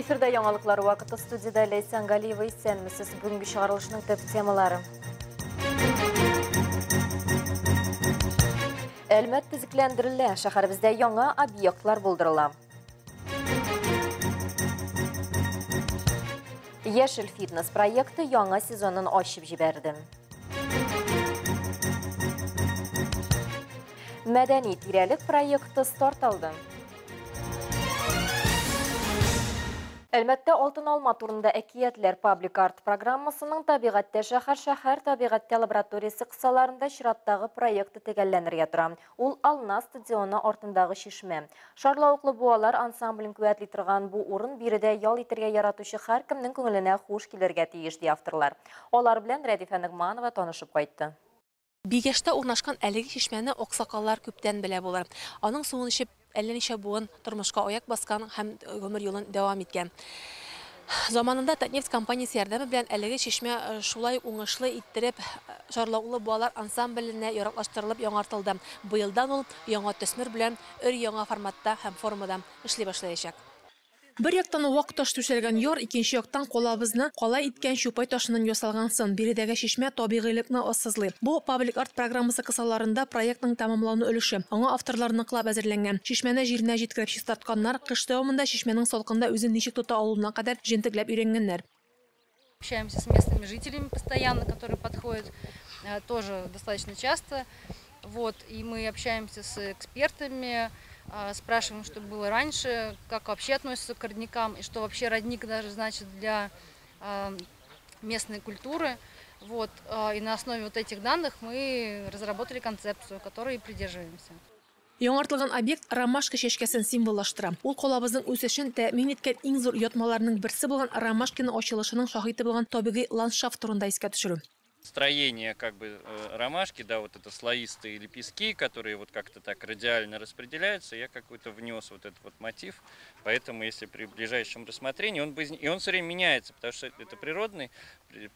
Эфирда яңалыклар вакыты, студияда Ләйсән Галиева. Исәнмесез. Бүгенге чыгарылышның төп темалары. Әлмәт төзекләндерелә, шәһәребездә яңа объектлар булдырыла. Яшел фитнес проекты яңа сезонын ачып җибәрде. Мәдәни тирәлек проекты старт алды. Әлмәттә Алтын алма турында әкиятләр паблик арт программасының Табигатьтә шәһәр, шәһәр табигатьтә лабораториясе кысаларында чираттагы проекты төгәлләнергә тора. Ул Ална стадионы артындагы чишмә. Шарлавыклы буалар ансамблен куәтли торган бу урын биредә ял итәргә яратучы һәркемнең күңеленә хуш килергә тиеш, ди авторлар. Алар белән Рәдифә Ногманова танышып кайтты. Бигәштә урнашкан әлеге чишмәне аксакаллар күптән белә булыр. Аның суын эчеп әллә ничә буын тормышка аяк баскан һәм гомер юлын дәвам иткән. Заманында Татнефть компаниясе ярдәме белән әлеге чишмә шулай уңышлы иттереп Шарлавыклы буалар ансамбленә яраклаштырылып яңартылды. Быелдан ул яңа төсмер белән өр-яңа форматта һәм формада эшли башлаячак. Бер яктан вак таш түшәлгән яр, икенче яктан калабызны калай иткән чупай ташыннан ясалган сын. Биредәге чишмә табигыйлекне ассызлый. Бу паблик арт программасы кысаларында проектның тәмамлану өлеше. Аңа авторлар ныклап әзерләнгән. Чишмәне җиренә җиткереп чистартканнар, кыш дәвамында чишмәнең салкында үзен ничек тота алуына кадәр җентекләп өйрәнгәннәр. Общаемся с местными жителями постоянно, которые подходят тоже достаточно часто. Вот, и мы общаемся с экспертами, спрашиваем, что было раньше, как вообще относятся к родникам и что вообще родник даже значит для местной культуры. Вот, и на основе вот этих данных мы разработали концепцию, которой и придерживаемся. Яңартылган объект ромашка чәчкәсен символлаштыра. Ул калабызның үсешен тәэмин иткән иң зур ятмаларның берсе булган ромашканың ачылышының шаһиты булган табигый ландшафт турында искә төшерү. Строение как бы ромашки, да, вот это слоистые лепестки, которые вот как-то так радиально распределяются, я какой-то внес вот этот вот мотив, поэтому если при ближайшем рассмотрении, и он все время меняется, потому что это природный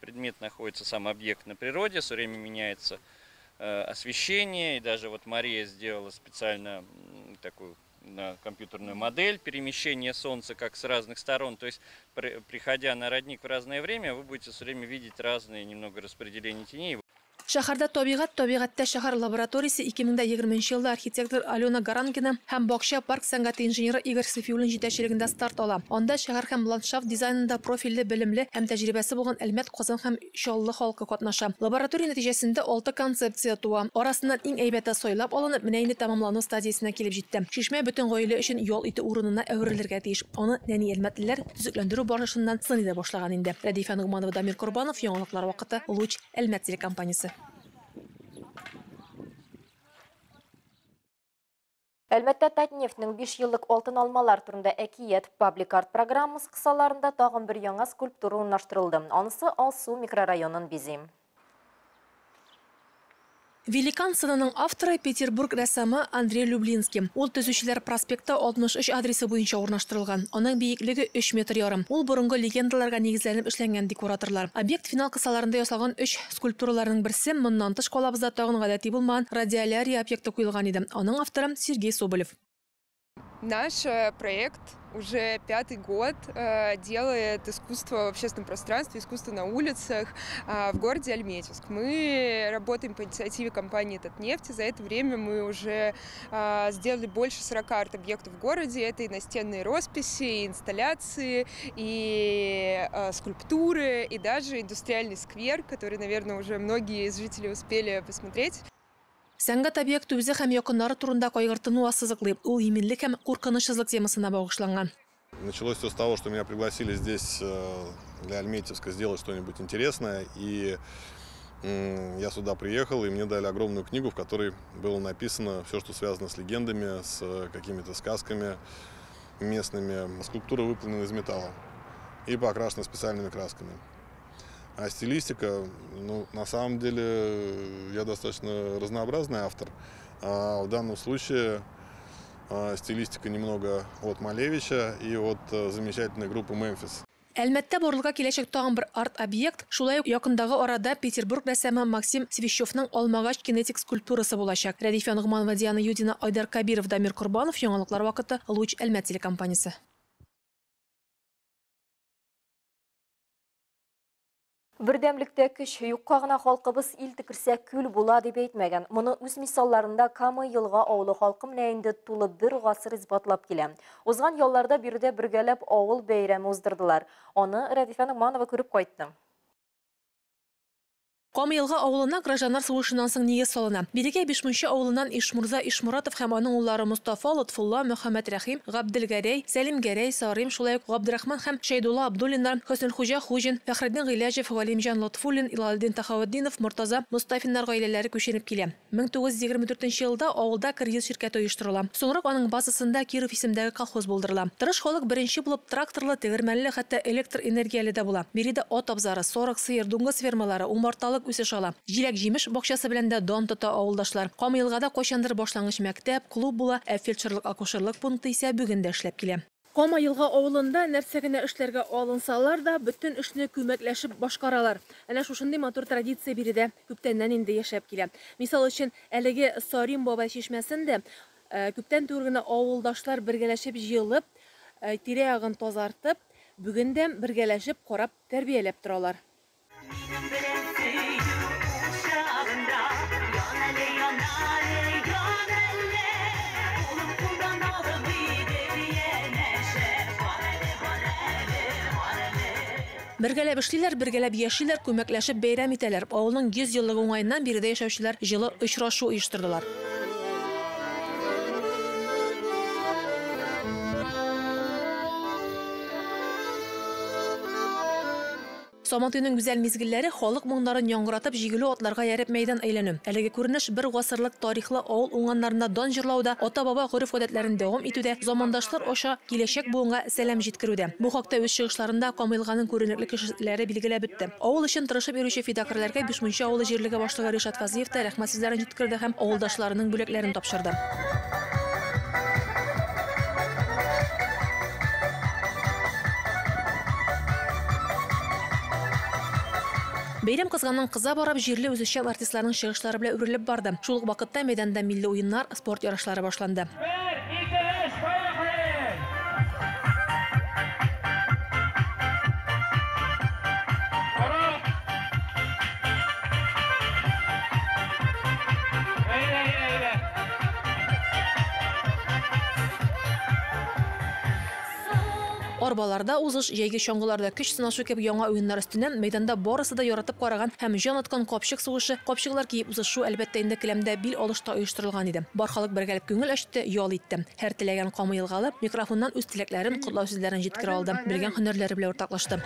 предмет, находится сам объект на природе, все время меняется освещение, и даже вот Мария сделала специально такую на компьютерную модель перемещения Солнца как с разных сторон. То есть, приходя на родник в разное время, вы будете все время видеть разные немного распределения теней. Шәһәрдә табигать, табигатьтә шәһәр лабораториясе 2020 елда архитектор Алена Гаранкина һәм бакча парк сәнгате инженеры Игорь Сафиуллин җитәкчелегендә старт ала. Анда шәһәр һәм ландшафт дизайнында профильле белемле һәм тәҗрибәсе булган Әлмәт, Казан һәм Чаллы халкы катнаша. Лаборатория нәтиҗәсендә 6 концепция туа. Арасыннан иң әйбәте сайлап алынып, менә инде тәмамлану стадиясенә килеп җитте. Чишмә бөтен гаилә өчен ял итү урынына әверелергә тиеш. Аны нәни әлмәтлеләр төзекләндерү барышыннан сыный да башлаган инде. Рәдифә Ногманова, Дамир Корбанов, яңалыклар вакыты, Луч, Әлмәт телекомпаниясе. Әлмәттә Татнефтьнең 5 еллык алтын алмалар турында әкият паблик арт программасы кысаларында тагын бер яңа скульптура урнаштырылды. Анысы Алсу микрорайонын бизи. Великан сынының авторы Петербург рәссамы Андрей Люблинский. Ул Төзүчеләр проспекты 63 адресы буенча урнаштырылган. Аның биеклеге 3 метр ярым. Ул борынгы легендаларга нигезләнеп эшләнгән декораторлар. Объект финал кысаларында ясалган 3 скульптураларның берсе. Моннан тыш калабызда тагын гадәти булмаган радиолярия объекты куелган иде. Аның авторы Сергей Соболев. Наш проект уже 5-й год делает искусство в общественном пространстве, искусство на улицах в городе Альметьевск. Мы работаем по инициативе компании «Татнефть». За это время мы уже сделали больше 40 арт-объектов в городе. Это и настенные росписи, и инсталляции, и скульптуры, и даже индустриальный сквер, который, наверное, уже многие из жителей успели посмотреть. Сәнгать объекты үзе һәм якыннары турында кайгыртыну ассызыклый. Ул иминлек һәм куркынычсызлык темасына багышланган. Началось все с того, что меня пригласили здесь для Альметьевска сделать что-нибудь интересное. И я сюда приехал, и мне дали огромную книгу, в которой было написано все, что связано с легендами, с какими-то сказками местными. Скульптура выполнена из металла и покрашена специальными красками. А стилистика, ну, на самом деле, я достаточно разнообразный автор. А в данном случае стилистика немного от Малевича и от замечательной группы «Мемфис». Әлмәттә барлыкка киләчәк тагын бер арт-объект, шулай ук якындагы арада Петербург рәссамы Максим Свищевның Алмагач кинетик скульптурасы булачак. Рәдифә Ногманова, Диана Юдина, Айдар Кабиров, Дамир Корбанов. Яңалыклар вакыты, Луч, Әлмәт телекомпаниясе. Бердәмлектә көч, юкка гына халкыбыз ил төкерсә күл була дип әйтмәгән. Моны үз мисалларында Кама Елга авылы халкы менә инде тулы бер гасыр исбатлап килә. Узган ялларда биредә бергәләп авыл бәйрәме уздырдылар. Аны Рәдифә Ногманова күреп кайтты. Кама Елга авылына гражданнар сугышыннан соң нигез салына. Бирегә Бишмунча авылыннан Ишмурза Ишмуратов һәм аның уллары Мостафа, Лотфулла, Мөхәммәтрәхим, Габделгәрәй, Сәлимгәрәй, Сарим, шулай ук Габдрахман һәм Шәйдулла Абдуллиннар, Хөснелхуҗа Хуҗин, Фәхретдин Гыйләҗев, Галимҗан Лотфуллин, Илалетдин Тәхаветдинов, Мортаза Мостафиннар гаиләләре күченеп килә. 1924 елда авылда Киргиз ширкәте оештырыла. Соңрак аның базасында Киров исемендәге колхоз булдырыла. Тырыш халык беренче булып тракторлы, тегермәнле, хәтта электр энергияле дә була. Биредә ат абзары, сарык, сыер, дуңгыз фермалары, умарталык үсеш ала. Җиләк-җимеш бакчасы белән дә дан тота авылдашлар. Кама Елгада кайчандыр башлангыч мәктәп, клуб була, ә фельдшерлык-акушерлык пункты исә бүген дә эшләп килә. Кама Елга авылында нәрсә генә эшләргә алынсалар да, бөтен эшне күмәкләшеп башкаралар. Әнә шушындый матур традиция биредә күптәннән инде яшәп килә. Мисал өчен, әлеге Сарим бабай чишмәсен дә күптән түгел генә авылдашлар бергәләшеп җыелып, тирә-ягын тазартып, бүген дә бергәләшеп карап, тәрбияләп торалар. Бергәләп эшлиләр, бергәләп яшиләр, күмәкләшеп бәйрәм итәләр. Авылның 100 еллыгы уңаеннан биредә яшәүчеләр җылы очрашу оештырдылар. Сабантуйның гүзәл мизгелләре халык моңнарын яңгыратып җигелү атларга ярып мәйдан әйләнү. Әлеге күренеш бер гасырлык тарихлы авыл уңганнарына дан җырлауда, ата-баба гореф-гадәтләрен дәвам итүдә, замандашлар аша киләчәк буынга сәлам җиткерүдә. Бу хакта үз чыгышларында Кама Елганың күренекле кешеләре билгеләп үтте. Авыл өчен тырышып йөрүче фидакарьләргә Бишмунча авылы җирлеге башлыгы Ришат Фазлыев та рәхмәт сүзләрен җиткерде һәм авылдашларының бүләкләрен тапшырды. Бәйрәм кызганнан кыза барып, җирле үзешчән артистларның чыгышлары белән үрелеп барды. Шул ук вакытта мәйданда милли уеннар, спорт ярышлары башланды. Арбаларда узыш, җәйге чаңгыларда көч сынашу кебек яңа уеннар өстенә мәйданда барысы да яратып караган һәм җан аткан капчык сугышы, капчыклар киеп узышу әлбәттә инде келәмдә бил алышта оештырылган иде. Бар халык бергәләп күңел ачты, ял итте. Һәр теләгән Кама Елгалы микрофоннан үз теләкләрен, котлау сүзләрен җиткерә алды, белгән һөнәрләре белән уртаклашты.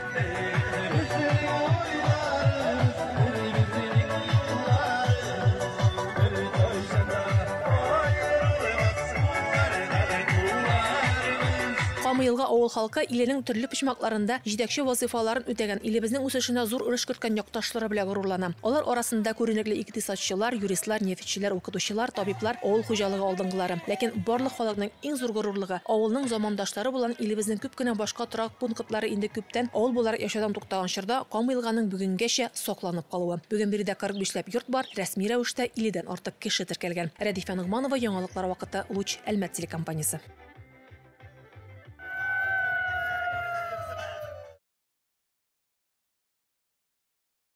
Кама Елга авыл халкы иленең төрле почмакларында җитәкче вазифаларын үтәгән, илебезнең үсешенә зур өлеш керткән якташлары белән горурлана. Алар арасында күренекле икътисадчылар, юристлар, нефтьчеләр, укытучылар, табиблар, авыл хуҗалыгы алдынгылары. Ләкин барлык халыкның иң зур горурлыгы авылның замандашлары булган илебезнең күп кенә башка торак пунктлары инде күптән авыл буларак яшәүдән туктаган чорда Кама Елганың бүгенгәчә сакланып калуы. Бүген биредә 45ләп йорт бар, рәсми рәвештә 50дән артык кеше теркәлгән. Рәдифә Ногманова, яңалыклар вакыты, Луч, Әлмәт телекомпаниясе.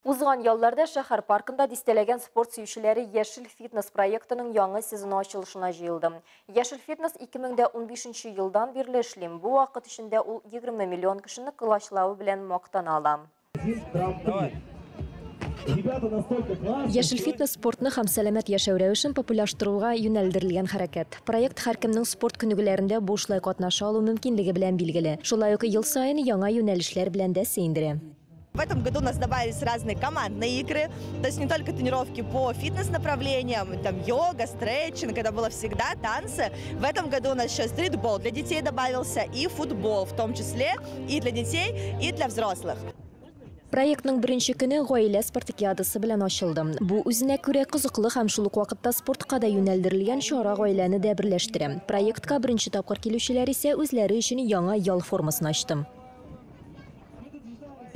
Узган ялларда шәһәр паркында дистәләгән спорт сөючеләре Яшел фитнес проектының яңа сезоны ачылышына җыелды. Яшел фитнес 2015 елдан бирле эшлим. Бу вакыт эчендә ул 20 миллион кешене колачлавы белән мактана ала. Яшел фитнес спортны һәм сәламәт яшәү рәвешен популярлаштыруга юнәлдерелгән хәрәкәт. Проект һәркемнең спорт күнегүләрендә бушлай катнаша алу мөмкинлеге белән билгеле. Шулай ук ел саен яңа юнәлешләр белән дә сөендерә. В этом году у нас добавились разные командные игры, то есть не только тренировки по фитнес-направлениям, там йога, стретчинг, это было всегда, танцы. В этом году у нас еще стритбол для детей добавился и футбол, в том числе и для детей, и для взрослых. Проектның беренче көне гаилә спартакиадасы белән ачылды. Бу үзенә күрә кызыклы һәм шул ук вакытта спортка да юнәлдерелгән чара гаиләне дә берләштерә. Проектка беренче тапкыр килүчеләр исә үзләре өчен яңа ял формасын ачты.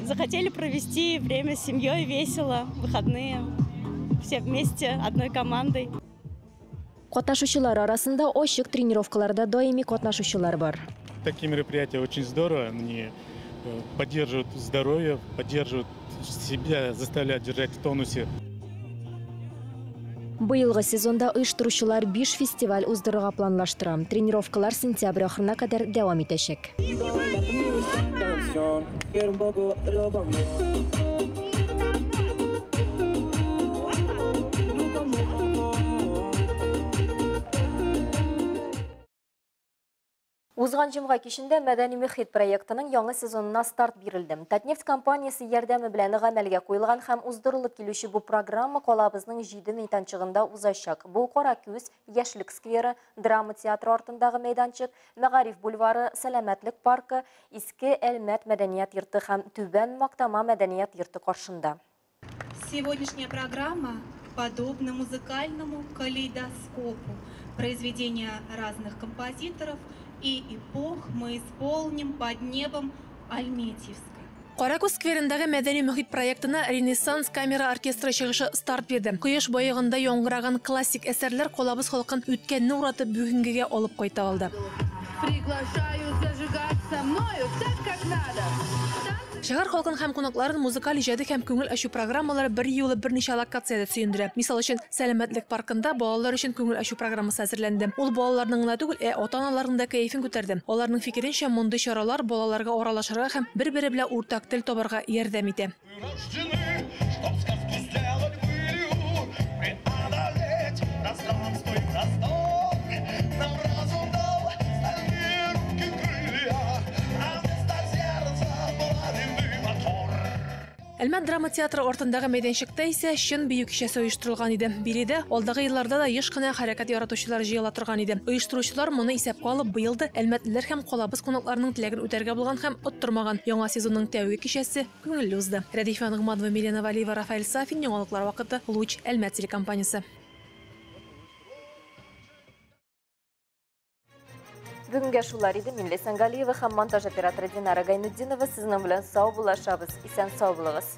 Захотели провести время с семьей весело, выходные, все вместе, одной командой. Катнашучылар арасында ачык тренировкаларда даими катнашучылар бар. Такие мероприятия очень здорово, они Поддерживают здоровье, поддерживают себя, заставляют держать в тонусе. Быелгы сезонда оештыручылар 5 фестиваль уздырырга планлаштыра. Тренировкалар сентябрь ахырына кадәр дәвам итәчәк. Узган җомга кичендә Мәдәни мөхит проектының яңа сезонына старт бирелде. Татнефть компаниясе ярдәме белән гамәлгә куелган һәм уздырылып килүче бу программа калабызның 7 мәйданчыгында узачак. Бу Каракүз, Яшьлек скверы, драма театры артындагы мәйданчык, Мәгариф бульвары, Сәламәтлек паркы, Иске Әлмәт мәдәният йорты һәм Түбән Мактама мәдәният йорты каршында. Сегодняшняя программа подобна музыкальному калейдоскопу. Произведения разных композиторов и эпох мы исполним под небом Альметьевска. Каракүз скверындагы Мәдәни мөхит проектына Ренессанс камера оркестры чыгышы старт бирде. Кояш баегында яңгыраган классик әсәрләр калабыз халкын үткәнне уратып бүгенгегә алып кайта алды. Приглашаю зажигать со мною так, как надо. Шәһәр халкын һәм кунакларын музыкаль иҗади һәм күңел ачу программалары бер юлы берничә локациядә сөендерә. Мисал өчен, Сәламәтлек паркында балалар өчен күңел ачу программасы әзерләнде. Ул балаларның гына түгел, ә ата-аналарның да кәефен күтәрде. Аларның фикеренчә, мондый чаралар балаларга аралашырга һәм бер-бере белән уртак тел табарга ярдәм итә. Әлмәт драма театры артындагы мәйданчыкта исә чын бию кичәсе оештырылган иде. Биредә алдагы елларда да еш кына хәрәкәт яратучылар җыела торган иде. Оештыручылар моны исәпкә алып, быел да әлмәтлеләр һәм калабыз кунакларының теләген үтәргә булган һәм оттырмаган. Яңа сезонның тәүге кичәсе күңелле узды. Рәдифә Ногманова, Милена Валиева, Рафаэль Сафин, Яңалыклар вакыты, Луч, Әлмәт телекомпаниясе. Бүгенгә шулар иде. Мин Ләйсән Галиева һәм монтаж операторы Динара Гайнутдинова сезнең белән сау булашабыз. Исән сау булыгыз.